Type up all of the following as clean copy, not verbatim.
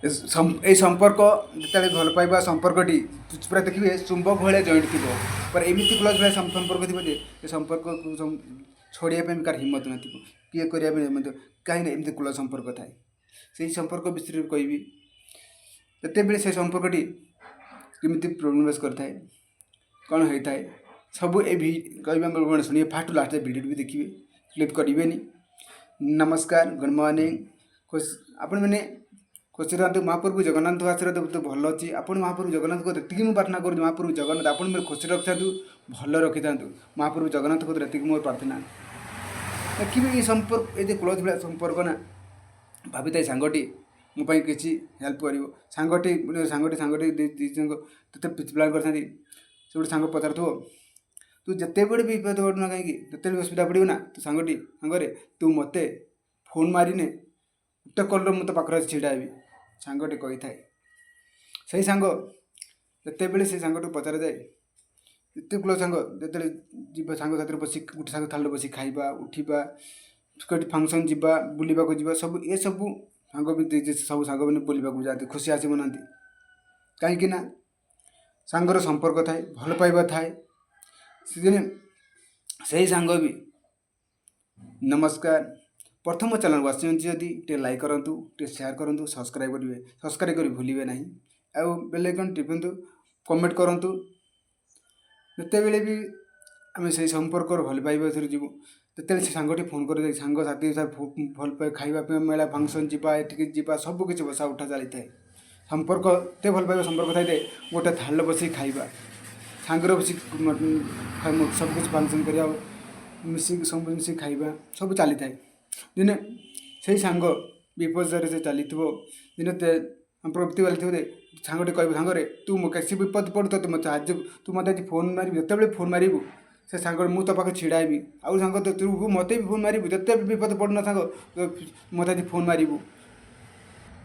ଏଇ ସମ୍ପର୍କ ଯେତେବେଳେ ଭଲ ପାଇବା ସମ୍ପର୍କଟି ପୁରା ଦେଖିବେ ଚୁମ୍ବକ ଭଳିଆ ଜଏଣ୍ଟ ଥିବ, ପୁରା ଏମିତି କ୍ଲୋଜ୍ ଭଳିଆ ସମ୍ପର୍କ ଥିବ ଯେ ସେ ସମ୍ପର୍କକୁ ଛାଡ଼ିବା ପାଇଁ କାହାର ହିମ୍ମତ ନଥିବ, କିଏ କରିବା ପାଇଁ ହିମ୍ମତ। କାହିଁକି ନା ଏମିତି କ୍ଲୋଜ୍ ସମ୍ପର୍କ ଥାଏ। ସେଇ ସମ୍ପର୍କ ବିଷୟରେ କହିବି, ଯେତେବେଳେ ସେ ସମ୍ପର୍କଟି କେମିତି ପ୍ରୋବ୍ଲେମ୍ ଫେସ୍ କରିଥାଏ, କ'ଣ ହେଇଥାଏ, ସବୁ ଏ ଭି କହିବା। ଶୁଣିବେ, ଫାଷ୍ଟ ଲାଷ୍ଟ ଭିଡ଼ିଓ ବି ଦେଖିବେ, ସ୍କିପ୍ କରିବେନି। ନମସ୍କାର, ଗୁଡ଼୍ ମର୍ଣ୍ଣିଂ। ଖୁସି ଆପଣମାନେ ଖୁସି ରୁହନ୍ତୁ। ମହାପ୍ରଭୁ ଜଗନ୍ନାଥଙ୍କ ଆଶୀର୍ବାଦ ବହୁତ ଭଲ ଅଛି। ଆପଣ ମହାପ୍ରଭୁ ଜଗନ୍ନାଥଙ୍କ ଏତିକି ମୁଁ ପ୍ରାର୍ଥନା କରୁଛି, ମହାପ୍ରଭୁ ଜଗନ୍ନାଥ ଆପଣ ମୋର ଖୁସି ରଖିଥାନ୍ତୁ, ଭଲ ରଖିଥାନ୍ତୁ। ମହାପ୍ରଭୁ ଜଗନ୍ନାଥଙ୍କ ଏତିକି ମୋର ପ୍ରାର୍ଥନା। ଦେଖିବେ, ଏଇ ସମ୍ପର୍କ, ଏ ଯେ କ୍ଲୋଜ୍ ଭଳିଆ ସମ୍ପର୍କ ନା, ଭାବିଥାଏ ସାଙ୍ଗଟି ମୋ ପାଇଁ କିଛି ହେଲ୍ପ କରିବ। ସାଙ୍ଗଟି ସାଙ୍ଗଟି ସାଙ୍ଗଟି ଦୁଇ ଜଣଙ୍କ କେତେ ପ୍ଲାନ୍ କରିଥାନ୍ତି। ସେ ଗୋଟେ ସାଙ୍ଗ ପଚାରୁଥିବ, ତୁ ଯେତେବେଳେ ବି ବିପଦ ପଡ଼ୁ ନା କାହିଁକି, ଯେତେବେଳେ ବି ଅସୁବିଧା ପଡ଼ିବ ନା ତୁ ସାଙ୍ଗଟି ସାଙ୍ଗରେ ତୁ ମୋତେ ଫୋନ୍ ମାରିନେ ଗୋଟେ କଲ୍ରେ ମୁଁ ତୋ ପାଖରେ ଆସି ଛିଡ଼ା ହେବି, ସାଙ୍ଗଟି କହିଥାଏ। ସେଇ ସାଙ୍ଗ ଯେତେବେଳେ ସେ ସାଙ୍ଗଟିକୁ ପଚରାଯାଏ, ଏତେ କ୍ଲୋଜ୍ ସାଙ୍ଗ, ଯେତେବେଳେ ଯିବା ସାଙ୍ଗ ସାଥିରେ ବସି ଗୋଟେ ସାଙ୍ଗ ଥାଳିରେ ବସି ଖାଇବା, ଉଠିବା, କେଉଁଠି ଫଙ୍କସନ୍ ଯିବା, ବୁଲିବାକୁ ଯିବା, ସବୁ ଏସବୁ ସାଙ୍ଗ ବି ସବୁ ସାଙ୍ଗମାନେ ବୁଲିବାକୁ ଯାଆନ୍ତି, ଖୁସି ଆସି ମନାନ୍ତି। କାହିଁକି ନା ସାଙ୍ଗର ସମ୍ପର୍କ ଥାଏ, ଭଲ ପାଇବା ଥାଏ। ସେଦିନ ସେଇ ସାଙ୍ଗ ବି। ନମସ୍କାର। ପ୍ରଥମ ଚ୍ୟାନେଲ୍କୁ ଆସିଛନ୍ତି ଯଦି ଟିକେ ଲାଇକ୍ କରନ୍ତୁ, ଟିକେ ସେୟାର କରନ୍ତୁ, ସବସ୍କ୍ରାଇବ୍ କରିବେ। ସବସ୍କ୍ରାଇବ୍ କରି ଭୁଲିବେ ନାହିଁ ଆଉ ବେଲ୍ ଆଇକନ୍ ଟିପନ୍ତୁ, କମେଣ୍ଟ କରନ୍ତୁ। ଯେତେବେଳେ ବି ଆମେ ସେଇ ସମ୍ପର୍କର ଭଲ ପାଇବା ଭିତରେ ଯିବୁ, ଯେତେବେଳେ ସେ ସାଙ୍ଗଟି ଫୋନ୍ କରିବେ, ସାଙ୍ଗସାଥି ଭଲ ପାଇ ଖାଇବା ପାଇଁ ମେଳା ଫଙ୍କସନ୍ ଯିବା, ଏଠିକି ଯିବା, ସବୁ କିଛି ବସା ଉଠା ଚାଲିଥାଏ। ସମ୍ପର୍କ ଏତେ ଭଲ ପାଇବା ସମ୍ପର୍କ ଥାଏ ଯେ ଗୋଟେ ଥାଳିରେ ବସିକି ଖାଇବା, ସାଙ୍ଗରେ ବସିକି ସବୁ କିଛି ଫଙ୍କସନ୍ କରିବା, ମିଶିକି ସବୁ ମିଶିକି ଖାଇବା, ସବୁ ଚାଲିଥାଏ। ଦିନେ ସେଇ ସାଙ୍ଗ ବିପଦରେ ସେ ଚାଲିଥିବ, ଦିନେ ପ୍ରବୃତ୍ତି ଚାଲିଥିବ ଯେ ସାଙ୍ଗଟି କହିବ, ସାଙ୍ଗରେ ତୁ ମୋ କିଛି ବିପଦ ପଡ଼ୁ ତ ତୁ ମୋତେ ସାହାଯ୍ୟ, ତୁ ମୋତେ ଆଜି ଫୋନ୍ ମାରିବୁ, ଯେତେବେଳେ ଫୋନ୍ ମାରିବୁ ସେ ସାଙ୍ଗ ମୁଁ ତୋ ପାଖରେ ଛିଡ଼ା ହେବି। ଆଉ ସାଙ୍ଗ ତ ତୁ ମୋତେ ବି ଫୋନ୍ ମାରିବୁ, ଯେତେ ବି ବିପଦ ପଡ଼ୁନା ସାଙ୍ଗ, ମୋତେ ଆଜି ଫୋନ୍ ମାରିବୁ।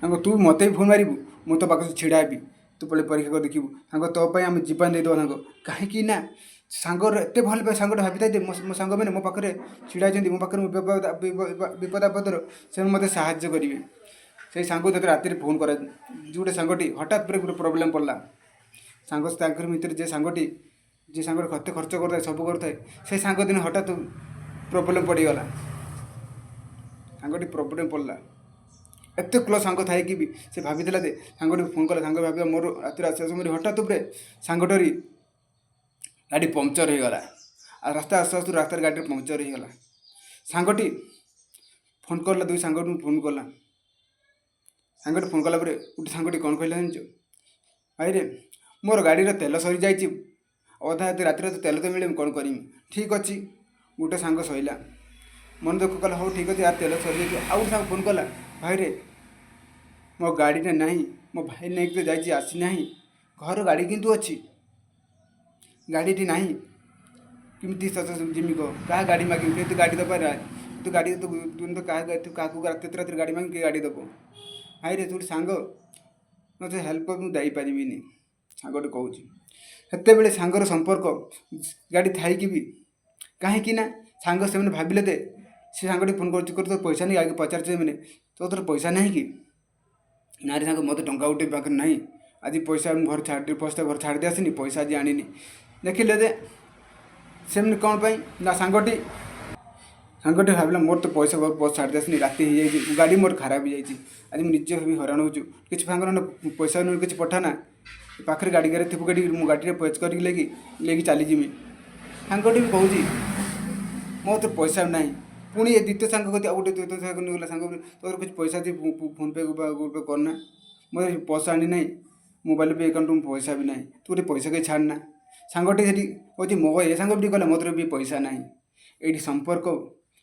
ସାଙ୍ଗ, ତୁ ମୋତେ ବି ଫୋନ୍ ମାରିବୁ, ମୁଁ ତୋ ପାଖରେ ଛିଡ଼ା ହେବି। ତୁ ପଳେଇ ପରୀକ୍ଷା କରି ଦେଖିବୁ ସାଙ୍ଗ, ତୋ ପାଇଁ ଆମେ ଜୀବନ ଦେଇଦେବା ସାଙ୍ଗ। କାହିଁକି ନା ସାଙ୍ଗର ଏତେ ଭଲ ପାଏ, ସାଙ୍ଗଟା ଭାବିଥାଏ ଯେ ମୋ ସାଙ୍ଗମାନେ ମୋ ପାଖରେ ଛିଡ଼ା ହେଇଛନ୍ତି, ମୋ ପାଖରେ ବିପଦ ଆପଦର ସେମାନେ ମୋତେ ସାହାଯ୍ୟ କରିବେ। ସେଇ ସାଙ୍ଗକୁ ଯେତେବେଳେ ରାତିରେ ଫୋନ୍ କରେ, ଯେଉଁ ଗୋଟେ ସାଙ୍ଗଟି ହଠାତ୍ ପରେ ଗୋଟେ ପ୍ରୋବ୍ଲେମ୍ ପଡ଼ିଲା, ସାଙ୍ଗ ତାଙ୍କର ଭିତରେ ଯେ ସାଙ୍ଗଟି କେତେ ଖର୍ଚ୍ଚ କରୁଥାଏ, ସବୁ କରୁଥାଏ, ସେ ସାଙ୍ଗ ଦିନେ ହଠାତ୍ ପ୍ରୋବ୍ଲେମ୍ ପଡ଼ିଗଲା। ସାଙ୍ଗଟି ପ୍ରୋବ୍ଲେମ୍ ପଡ଼ିଲା। ଏତେ କ୍ଲୋଜ୍ ସାଙ୍ଗ ଥାଇକି ବି ସେ ଭାବିଥିଲା ଯେ ସାଙ୍ଗଟି ଫୋନ୍ କଲା, ସାଙ୍ଗ ଭାବିଲା ମୋର ରାତିରେ ଆସିବା ସମୟରେ ହଠାତ୍ ଉପରେ ସାଙ୍ଗଟାରି ଗାଡ଼ି ପଙ୍କଚର୍ ହେଇଗଲା। ଆଉ ରାସ୍ତା ଆସୁ ଆସୁ ରାସ୍ତାରେ ଗାଡ଼ିରେ ପଙ୍କଚର୍ ହେଇଗଲା। ସାଙ୍ଗଟି ଫୋନ୍ କଲା, ଦୁଇ ସାଙ୍ଗକୁ ଫୋନ୍ କଲା। ସାଙ୍ଗଟି ଫୋନ୍ କଲା ପରେ ଗୋଟେ ସାଙ୍ଗଟି କ'ଣ କହିଲା ଜାଣିଛୁ? ଭାଇରେ, ମୋର ଗାଡ଼ିର ତେଲ ସରିଯାଇଛି, ଅଧା ରାତି ରାତିରେ ତ ତେଲ ତ ମିଳିବ, କ'ଣ କରିମି? ଠିକ୍ ଅଛି, ଗୋଟେ ସାଙ୍ଗ ସଇଲା ମନ ଦୁଃଖ କଲା, ହଉ ଠିକ୍ ଅଛି, ୟାର ତେଲ ସରିଯାଇଛି। ଆଉ ଗୋଟେ ସାଙ୍ଗ ଫୋନ୍ କଲା, ଭାଇରେ, ମୋ ଗାଡ଼ିଟା ନାହିଁ, ମୋ ଭାଇ ନେଇକି ତ ଯାଇଛି, ଆସିନାହିଁ, ଘର ଗାଡ଼ି କିନ୍ତୁ ଅଛି, ଗାଡ଼ିଟି ନାହିଁ, କେମିତି ଯିମି କହ? କାହା ଗାଡ଼ି ମାଗିବି? କେତେ ଗାଡ଼ି ଦେବା? ତୁ ଗାଡ଼ି ତୁ କାହା ତୁ କାହାକୁ ରାତି ରାତିରେ ଗାଡ଼ି ମାଗି କିଏ ଗାଡ଼ି ଦେବ? ଭାଇରେ, ତୁ ଗୋଟେ ସାଙ୍ଗ, ମୋତେ ହେଲ୍ପ କର, ମୁଁ ଯାଇପାରିବିନି, ସାଙ୍ଗଟେ କହୁଛି। ସେତେବେଳେ ସାଙ୍ଗର ସମ୍ପର୍କ ଗାଡ଼ି ଥାଇକି ବି, କାହିଁକି ନା ସାଙ୍ଗ ସେମାନେ ଭାବିଲେ ଯେ ସେ ସାଙ୍ଗଟି ଫୋନ୍ କରୁଛି କରି ତୋର ପଇସା ନେଇ ଆଗେ ପଚାରୁଛି ସେମାନେ, ତୋର ପଇସା ନାହିଁ କି? ନାଁରେ ସାଙ୍ଗ, ମୋତେ ଟଙ୍କା ଗୋଟେ ପାଖରେ ନାହିଁ, ଆଜି ପଇସା ମୁଁ ଘରେ ଛାଡ଼ି ପଇସା ଘରେ ଛାଡ଼ି ଦେଇ ଆସିନି, ପଇସା ଆଜି ଆଣିନି। ଦେଖିଲେ ଯେ ସେମିତି କ'ଣ ପାଇଁ ନା ସାଙ୍ଗଟି ଭାବିଲା, ମୋର ତ ପଇସା ବସ୍ ଛାଡ଼ି ଦେଇ ଆସିନି, ରାତି ହେଇଯାଇଛି, ଗାଡ଼ି ମୋର ଖରାପ ହେଇଯାଇଛି, ଆଜି ମୁଁ ନିଜେ ଭାବି ହଇରାଣ ହେଉଛି, କିଛି ସାଙ୍ଗ ପଇସା କିଛି ପଠା ନା, ପାଖରେ ଗାଡ଼ି ଗାଡ଼ି ଥିବ, ଗାଡ଼ି ମୁଁ ଗାଡ଼ିରେ ପେଚ୍ କରିକି ନେଇକି ନେଇକି ଚାଲିଯିବି। ସାଙ୍ଗଟି ବି କହୁଛି, ମୋର ତ ପଇସା ନାହିଁ। ପୁଣି ଏ ଦ୍ୱିତୀୟ ସାଙ୍ଗ କତି ଆଉ ଗୋଟେ ଦ୍ୱିତୀୟ ସାଙ୍ଗ ନେଇଗଲା। ସାଙ୍ଗ, ତୋର କିଛି ପଇସା ଅଛି? ଫୋନ୍ ପେ ବା ଗୁଗଲ୍ ପେ କରନା, ମୋର ପଇସା ଆଣି ନାହିଁ, ମୋବାଇଲ୍ ବି ଆକାଉଣ୍ଟରୁ ପଇସା ବି ନାହିଁ, ତୁ ଗୋଟେ ପଇସା କିଛି ଛାଡ଼ନା। ସାଙ୍ଗଟି ସେଠି କହୁଛି, ମୋ ଏ ସାଙ୍ଗ ବି କହିଲା, ମୋ ବି ପଇସା ନାହିଁ। ଏଇଠି ସମ୍ପର୍କ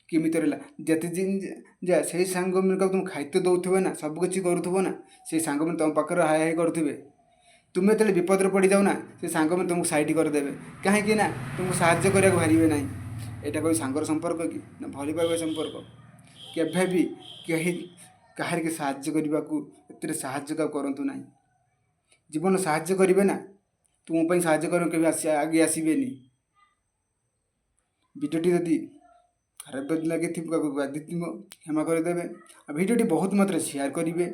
କେମିତି ରହିଲା? ଯେତେ ଦିନ ଯା ସେଇ ସାଙ୍ଗମାନଙ୍କୁ ତୁମକୁ ଖାଇତେ ଦେଉଥିବେ ନା, ସବୁ କିଛି କରୁଥିବ ନା, ସେଇ ସାଙ୍ଗମାନେ ତୁମ ପାଖରେ ହାଇ ହାଇ କରୁଥିବେ। ତୁମେ ଯେତେବେଳେ ବିପଦରେ ପଡ଼ିଯାଉ ନା, ସେ ସାଙ୍ଗମାନେ ତୁମକୁ ସାଇଡ଼ କରିଦେବେ। କାହିଁକି ନା ତୁମକୁ ସାହାଯ୍ୟ କରିବାକୁ ବାହାରିବେ ନାହିଁ। ଏଇଟା କହି ସାଙ୍ଗର ସମ୍ପର୍କ କି ନା ଭଲ ପାଇବା ସମ୍ପର୍କ? କେବେ ବି କେହି କାହାରିକି ସାହାଯ୍ୟ କରିବାକୁ ଏଥିରେ ସାହାଯ୍ୟ କାହାକୁ କରନ୍ତୁ ନାହିଁ। ଜୀବନ ସାହାଯ୍ୟ କରିବେ ନା, ତୁମ ପାଇଁ ସାହାଯ୍ୟ କରିବାକୁ କେବେ ଆସି ଆଗେଇ ଆସିବେନି। ଭିଡ଼ିଓଟି ଯଦି ଖରାପ ଲାଗିଥିବ, କାହାକୁ ବାଧିଥିବ, କ୍ଷମା କରିଦେବେ। ଆଉ ଭିଡ଼ିଓଟି ବହୁତ ମାତ୍ରାରେ ସେୟାର କରିବେ।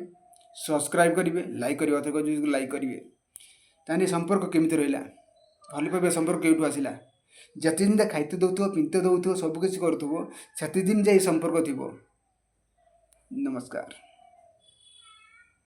ସବସ୍କ୍ରାଇବ୍ କରିବେ, ଲାଇକ୍ କରିବେ, ଅଥର ଲାଇକ୍ କରିବେ। ତାହେଲେ ସମ୍ପର୍କ କେମିତି ରହିଲା? ଭଲ ପାଇବା ସମ୍ପର୍କ କେଉଁଠୁ ଆସିଲା? ଯେତେ ଦିନ ଖାଇତେ ଦେଉଥିବ, ପିନ୍ଧତେ ଦେଉଥିବ, ସବୁ କିଛି କରୁଥିବ, ସେତେ ଦିନ ଯାଇ ସମ୍ପର୍କ ଥିବ। ନମସ୍କାର।